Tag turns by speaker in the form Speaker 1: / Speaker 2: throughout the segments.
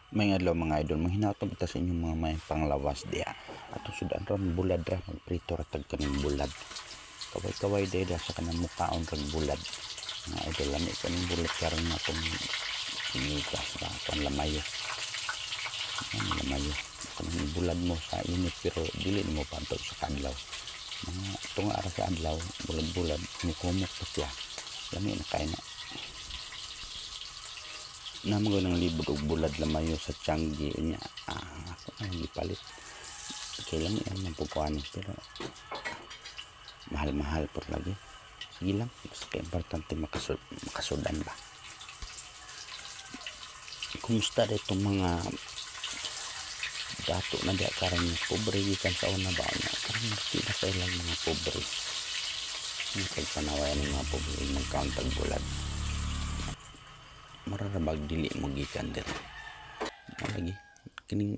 Speaker 1: Maayong adlaw, mga idol, manghinaot kita sa inyong mga may panglawas diha. Atong sudan ron bulad ra, magprito ra tag kaning bulad. Kaway-kaway diha sa kanang mukaon rag bulad. Mga idol, lami kaning bulad karon nga atong pinitas ba atong lamayo. Yan, lamayo. Kanang bulad mo sa init pero dili nimo pantog sa kadlaw. Mga tunga ra sa adlaw, bulad-bulad, mukumok pa siya. Lami na kay na. Namo ng libog og bulad lamayo sa Tiangge niya. Ah, ako ay gipalit. Kay lami ang pugkuan pero mahal-mahal po lagi. Sige lang, basta kay importante makasudan ba. Kumusta itong mga dato na diya karon, pobre gikan sa una ba niya karon di na kailang mga pobre. Ang pagpanaway ng mga pobre magkauntag bulad, mararabag dili mo gikan diri. Mao lagi kining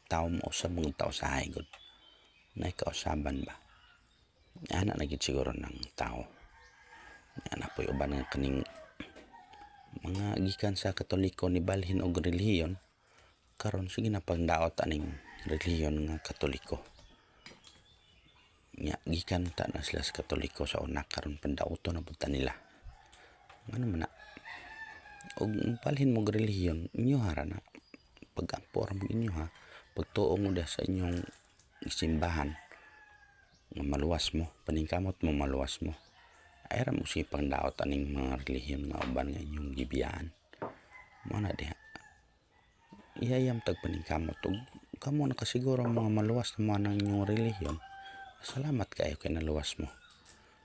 Speaker 1: tao mo usab mga tao sa gud na kausaban ba, ana na gid siguro ng tao. Ana po'y uban nga kaning mga gikan sa Katoliko ni balhin og relihiyon karon, sige na pangdaot aning relihiyon nga Katoliko. Nya gikan ta na sila sa Katoliko sa una, karon pandauto na pud ta nila. Ano man na og balhin mo og relihiyon, inyo ra na pag-ampo ra mo inyo ha, pagtuo mo da sa inyong simbahan nga maluwas mo, paningkamot mo maluwas mo, ay ra mo sige pangdaot aning mga relihiyon nga uban nga inyong gibiyaan. Mo na diha iyayam tag paningkamot ug kamo nakasiguro mga maluwas na mo ng inyong relihiyon. Salamat kayo kay naluwas mo.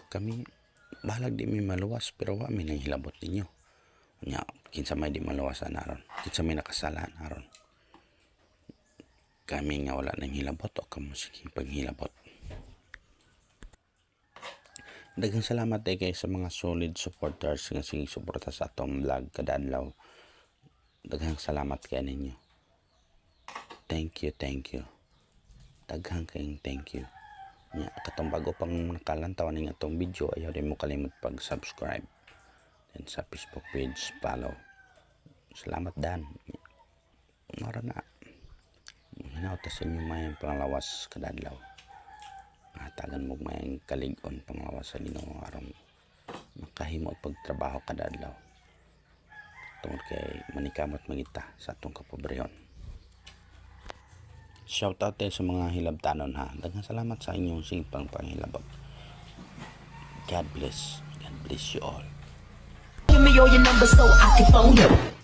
Speaker 1: Kami bahalag di mi maluwas pero wa mi nang hilabot ninyo. Nya kinsa may di maluwasan aron? Kinsa may nakasala aron? Kami nga wala nang hilabot o kamo sige paghilabot? Daghang salamat eh kay sa mga solid supporters nga sige suporta sa atong vlog kada adlaw. Daghang salamat kay ninyo. Thank you, thank you. Daghang kayong thank you. Nya katong bago pang nakalantaw ning atong video, ayaw din mo kalimot pag-subscribe. Then sa Facebook page, follow. Salamat dan. Mara na. Hinaot sa inyo mayang panglawas kada adlaw. Hatagan mo mayang kalig-on panglawas sa Ginoo aron makahimo og pagtrabaho kada adlaw. Tungod kay manikamot mangita sa atong kapobrehon. Shout out tayo sa mga hilabtanon ha. Daghang salamat sa inyong simpang panghilabot. God bless. God bless you all.
Speaker 2: Give me all your numbers so I can phone you.